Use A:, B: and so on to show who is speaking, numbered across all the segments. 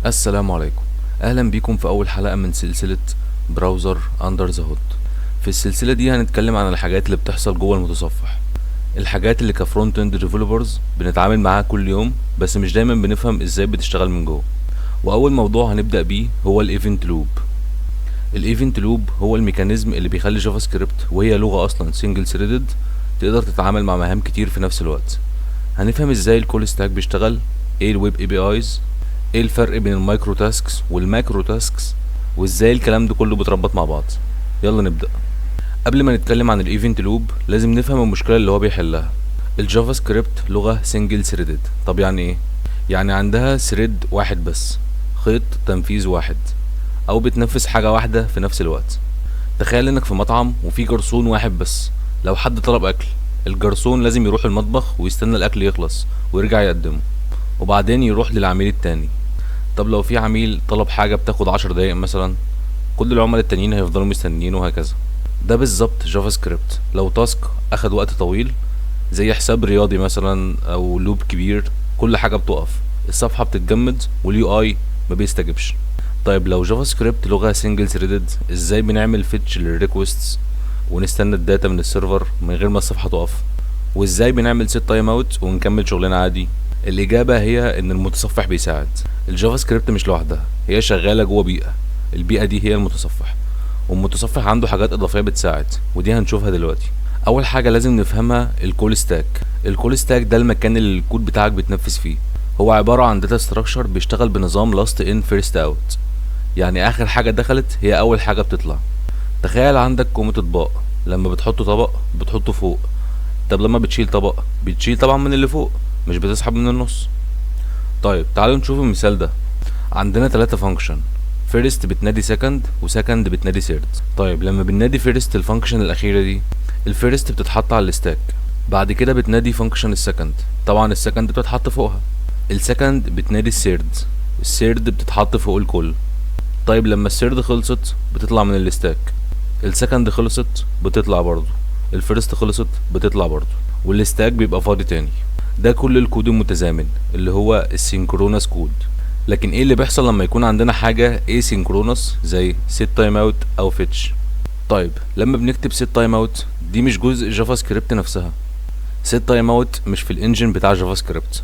A: السلام عليكم، اهلا بيكم في اول حلقة من سلسلة browser under the hood. في السلسلة دي هنتكلم عن الحاجات اللي بتحصل جوه المتصفح، الحاجات اللي ك front end developers بنتعامل معاها كل يوم بس مش دايما بنفهم ازاي بتشتغل من جوه. واول موضوع هنبدأ بيه هو ال event loop. ال event loop هو ال mechanism اللي بيخلي JavaScript، وهي لغة اصلا single threaded، تقدر تتعامل مع مهام كتير في نفس الوقت. هنفهم ازاي ال call stack بيشتغل، ايه ال web APIs، ايه الفرق بين ال micro tasks وال macro tasks، وازاي الكلام ده كله بيتربط مع بعض. يلا نبدأ. قبل ما نتكلم عن ال event loop لازم نفهم المشكلة اللي هو بيحلها. ال JavaScript لغة single threaded. طب يعني ايه؟ يعني عندها thread واحد بس، خيط تنفيذ واحد، او بتنفذ حاجة واحدة في نفس الوقت. تخيل انك في مطعم وفي جرسون واحد بس. لو حد طلب اكل، الجرسون لازم يروح المطبخ ويستنى الاكل يخلص ويرجع يقدمه، وبعدين يروح للعميل التاني. طب لو في عميل طلب حاجة بتاخد 10 دقايق مثلا، كل العملاء التانيين هيفضلوا مستنيين، وهكذا. ده بالظبط JavaScript. لو task اخد وقت طويل زي حساب رياضي مثلا او loop كبير، كل حاجة بتقف، الصفحة بتتجمد وال UI ما بيستجبش. طيب لو JavaScript لغة single threaded، ازاي بنعمل fetch لل requests ونستنى ال data من ال server من غير ما الصفحة تقف؟ وازاي بنعمل set timeout ونكمل شغلنا عادي؟ الإجابة هي إن المتصفح بيساعد. ال JavaScript مش لوحدها، هي شغالة جوه بيئة. البيئة دي هي المتصفح، والمتصفح عنده حاجات إضافية بتساعد، ودي هنشوفها دلوقتي. أول حاجة لازم نفهمها ال call stack. ال call stack ده المكان اللي الكود بتاعك بيتنفذ فيه. هو عبارة عن data structure بيشتغل بنظام last in first out، يعني آخر حاجة دخلت هي أول حاجة بتطلع. تخيل عندك كومة أطباق، لما بتحط طبق بتحطه فوق. طب لما بتشيل طبق، بتشيل طبعا من اللي فوق، مش بتسحب من النص. طيب تعالوا نشوف المثال ده. عندنا ثلاثة function، first بتنادي second و second بتنادي third. طيب لما بننادي first، ال function الاخيره دي، ال first بتتحط على ال stack. بعد كده بتنادي function ال second، طبعا ال second بتتحط فوقها. ال second بتنادي ال third، ال third بتتحط فوق الكل. طيب لما ال third خلصت بتطلع من ال stack، ال second خلصت بتطلع برضو، ال first خلصت بتطلع برضو، وال stack بيبقى فاضي تاني. ده كل الكود المتزامن اللي هو ال synchronous code. لكن ايه اللي بيحصل لما يكون عندنا حاجة asynchronous زي set timeout او fetch؟ طيب لما بنكتب set timeout، دي مش جزء JavaScript نفسها. set timeout مش في ال engine بتاع JavaScript،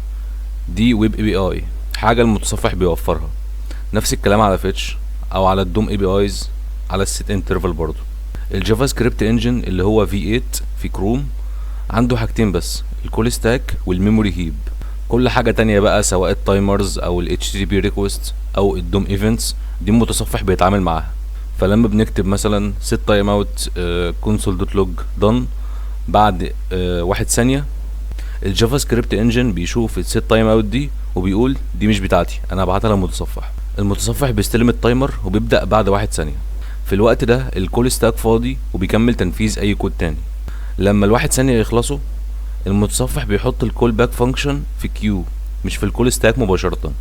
A: دي web API، حاجة المتصفح بيوفرها. نفس الكلام على fetch او على ال DOM APIs، على ال set interval برضو. ال JavaScript engine اللي هو V8 في كروم عنده حاجتين بس، ال call stack وال memory heap. كل حاجة تانية بقى، سواء ال timers او ال HTTP request او ال DOM events، دي المتصفح بيتعامل معاها. فلما بنكتب مثلا set timeout console.log done بعد 1 ثانية، ال JavaScript engine بيشوف ال set timeout دي وبيقول دي مش بتاعتي، انا هبعتها للمتصفح. المتصفح بيستلم ال timer وبيبدأ بعد 1 ثانية. في الوقت ده ال call stack فاضي وبيكمل تنفيذ اي كود تاني. لما الواحد ثانية يخلصوا، المتصفح بيحط ال callback function في queue، مش في ال call stack مباشرة.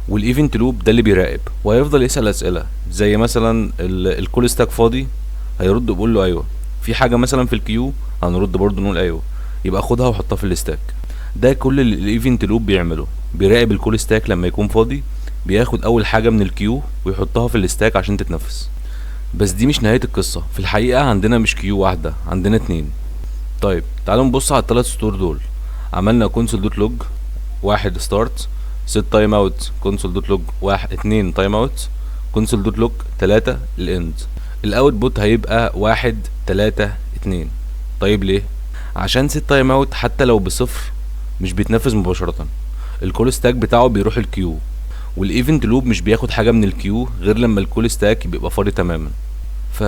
A: وال event loop ده اللي بيراقب وهيفضل يسأل اسئلة، زي مثلا ال call stack فاضي؟ هيرد بيقول له ايوه. في حاجة مثلا في ال queue؟ هنرد برضو نقول ايوه، يبقى خدها وحطها في ال stack. ده كل اللي ال event loop بيعمله، بيراقب ال call stack لما يكون فاضي، بياخد اول حاجة من ال queue ويحطها في ال stack عشان تتنفذ. بس دي مش نهاية القصة. في الحقيقة عندنا مش queue واحدة، عندنا اتنين. طيب تعالوا نبص على الثلاث سطور دول. عملنا console dot log 1 start، set timeout، console dot log 1 2 timeout، console dot log 3 ال end. ال output هيبقى 1 3 2. طيب ليه؟ عشان set timeout حتى لو بصفر مش بيتنفذ مباشرة، ال call stack بتاعه بيروح ال queue، وال event loop مش بياخد حاجة من ال queue غير لما ال call stack بيبقى فاضي تماما. ف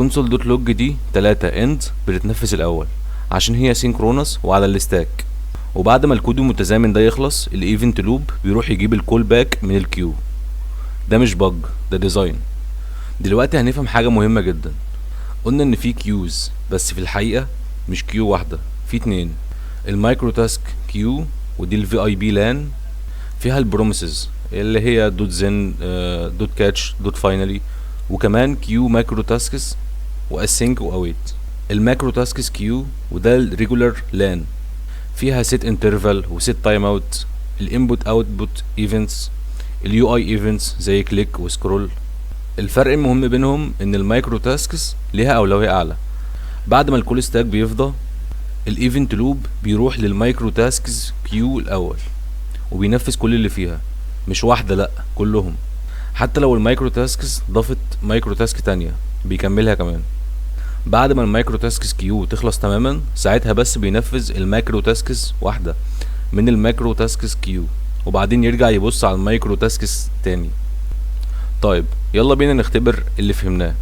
A: console dot log دي 3 end بتتنفذ الاول عشان هي synchronous وعلى ال stack، وبعد ما الكود المتزامن ده يخلص، ال event loop بيروح يجيب ال callback من ال queue. ده مش bug، ده design. دلوقتي هنفهم حاجة مهمة جدا. قلنا ان في queues، بس في الحقيقة مش queue واحدة، في اتنين. ال micro task queue، ودي ال VIP LAN، فيها ال promises اللي هي dot then، dot catch، dot finally، وكمان queue macro tasks و async و await. ال macro tasks queue، وده ال regular LAN، فيها set interval و set timeout، ال input output events. ال UI events زي click و scroll. الفرق المهم بينهم ان ال micro tasks ليها اولوية اعلى. بعد ما ال call stack بيفضى، ال event loop بيروح لل micro tasks queue الاول وبينفذ كل اللي فيها، مش واحده، لا، كلهم. حتى لو ال micro tasks ضافت micro task تانية بيكملها كمان. بعد ما ال micro tasks queue تخلص تماما، ساعتها بس بينفذ ال macro tasks واحدة من ال macro tasks queue، وبعدين يرجع يبص على ال micro tasks تاني. طيب، يلا بينا نختبر اللي فهمناه.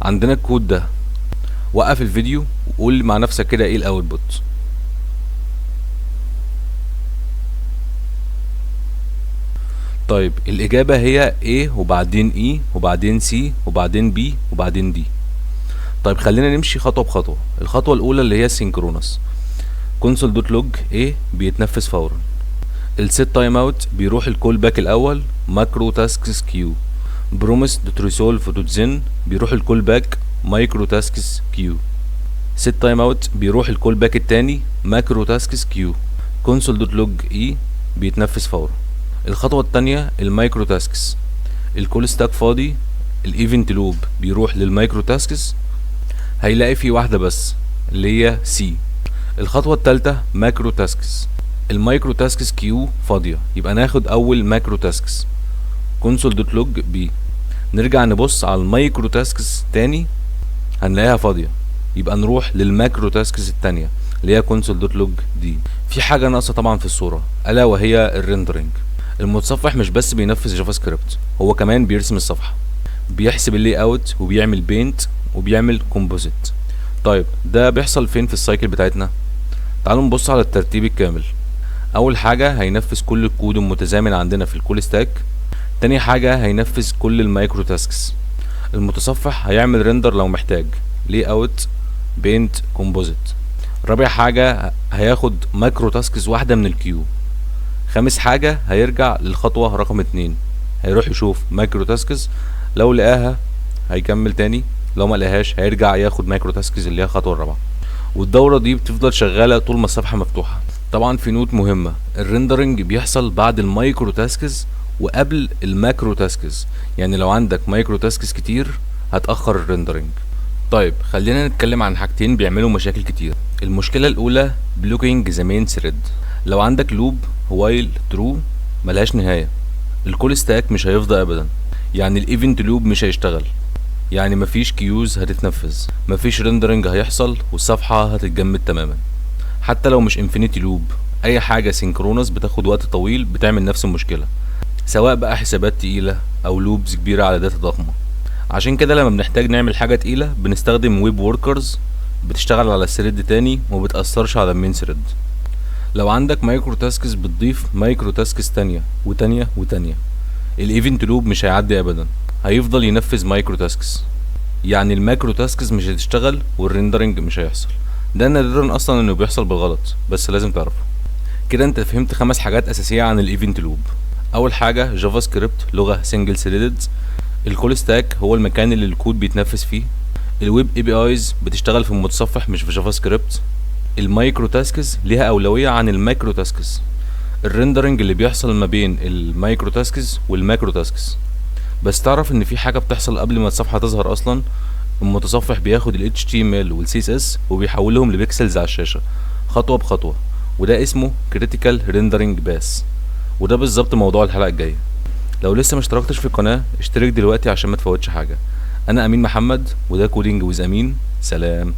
A: عندنا الكود ده، وقف الفيديو وقول مع نفسك كده ايه ال output. طيب، الإجابة هي A وبعدين E وبعدين C وبعدين B وبعدين D. طيب، خلينا نمشي خطوة بخطوة. الخطوة الأولى اللي هي synchronous، console.log A بيتنفذ فورا. ال set timeout بيروح ال callback الأول macro tasks queue. Promise.resolve.then بيروح ال callback micro tasks queue. set timeout بيروح ال callback التاني macro tasks queue. console.log E بيتنفذ فورا. الخطوة التانية ال micro tasks، ال call stack فاضي، ال event loop بيروح لل micro tasks، هيلاقي في واحدة بس اللي هي C. الخطوة التالتة macro tasks، ال micro tasks queue فاضية، يبقى ناخد اول macro tasks، console.log B. نرجع نبص على ال micro tasks تاني، هنلاقيها فاضية، يبقى نروح لل macro tasks التانية اللي هي console.log D. في حاجة ناقصة طبعا في الصورة، الا وهي ال rendering. المتصفح مش بس بينفذ JavaScript، هو كمان بيرسم الصفحة، بيحسب ال layout وبيعمل paint وبيعمل composite. طيب، ده بيحصل فين في ال cycle بتاعتنا؟ تعالوا نبص على الترتيب الكامل. اول حاجة هينفذ كل الكود المتزامن عندنا في ال call stack. تاني حاجة هينفذ كل ال micro tasks. المتصفح هيعمل render لو محتاج، layout، paint، composite. رابع حاجة هياخد macro tasks واحدة من ال queue. خامس حاجة هيرجع للخطوة رقم 2، هيروح يشوف macro tasks، لو لقاها هيكمل تاني، لو ما لقاهاش هيرجع ياخد micro tasks اللي هي الخطوة الرابعة. والدورة دي بتفضل شغالة طول ما الصفحة مفتوحة. طبعا في note مهمة، ال rendering بيحصل بعد ال micro tasks وقبل ال macro tasks، يعني لو عندك micro tasks كتير هتأخر ال rendering. طيب، خلينا نتكلم عن حاجتين بيعملوا مشاكل كتير. المشكلة الأولى blocking the main thread. لو عندك loop while true ملهاش نهاية، ال call stack مش هيفضى أبدا، يعني ال event loop مش هيشتغل، يعني مفيش queues هتتنفذ، مفيش rendering هيحصل، والصفحة هتتجمد تماما. حتى لو مش infinity loop، اي حاجة synchronous بتاخد وقت طويل بتعمل نفس المشكلة، سواء بقى حسابات تقيلة او loops كبيرة على data ضخمة. عشان كده لما بنحتاج نعمل حاجة تقيلة بنستخدم web workers بتشتغل على thread تاني ومبتأثرش على ال main thread. لو عندك micro tasks بتضيف micro tasks تانية وتانية وتانية، ال event loop مش هيعدي ابدا، هيفضل ينفذ micro tasks، يعني ال macro tasks مش هتشتغل وال rendering مش هيحصل. ده نادرا اصلا انه بيحصل بالغلط، بس لازم تعرفه. كده انت فهمت 5 حاجات اساسيه عن ال event loop. اول حاجه، JavaScript لغه single threaded. ال call stack هو المكان اللي الكود بيتنفذ فيه. ال web APIs بتشتغل في المتصفح مش في JavaScript. ال micro tasks ليها اولويه عن ال macro tasks. ال rendering اللي بيحصل ما بين ال micro tasks وال macro tasks. بس تعرف ان في حاجه بتحصل قبل ما الصفحه تظهر اصلا؟ المتصفح بياخد ال HTML وال CSS وبيحولهم ل pixels على الشاشه خطوه بخطوه، وده اسمه critical rendering pass، وده بالظبط موضوع الحلقه الجايه. لو لسه ما اشتركتش في القناه اشترك دلوقتي عشان ما تفوتش حاجه. انا امين محمد وده Coding with امين. سلام.